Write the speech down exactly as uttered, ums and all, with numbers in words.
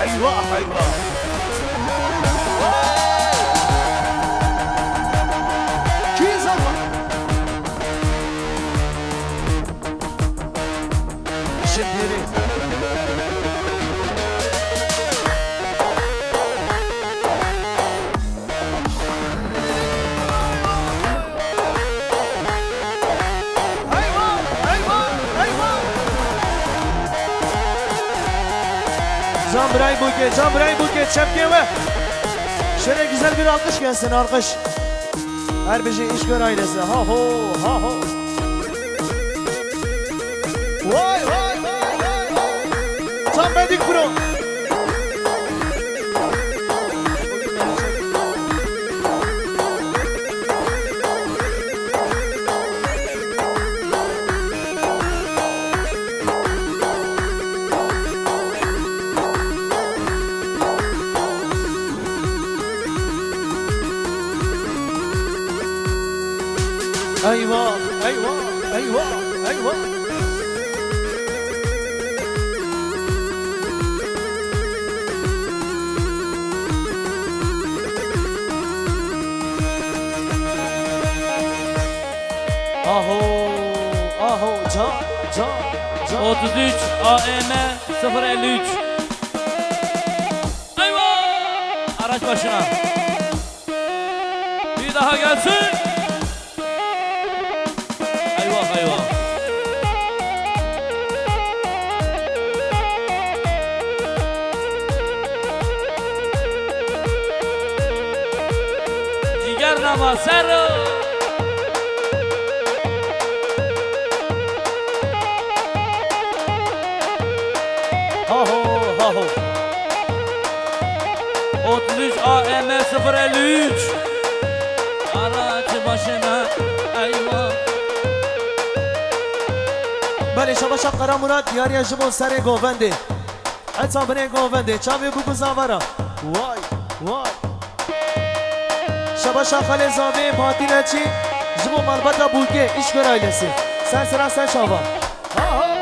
Eyvah, eyvah. Kî zaman? Şipirî. Eyvah, eyvah, eyvah. Can Biraybuke, Can Biraybuke, çepkê we. Şöyle güzel bir alkış gelsin, alkış. Her bir şey iş gör ailesi. Ha ho, ha ho. Vay, vay, vay, vay, vay. Tam Medik Pro. Eyvah, eyvah, eyvah, eyvah. Aho, aho, can, can, can. Otuz üç A E M sıfır elli üç. Eyvah! Araç başına. Bir daha gelsin. Eyvah, eyvah. Ciger nama ser. Haho, haho. Otuz üç A M sıfır elli üç. Araç başına, eyvah. Belê, şabaşa Qara Murat, diyariya ji bo serê govendê. Heta binê govendê, çavê bû ku zavara. Vay, vay. Şabaşa Xalê Zavê, Matî Neçî, ji bo malbata Bûlkê, Îşkur ailesi. Ser sera ser çava. Ha, ha.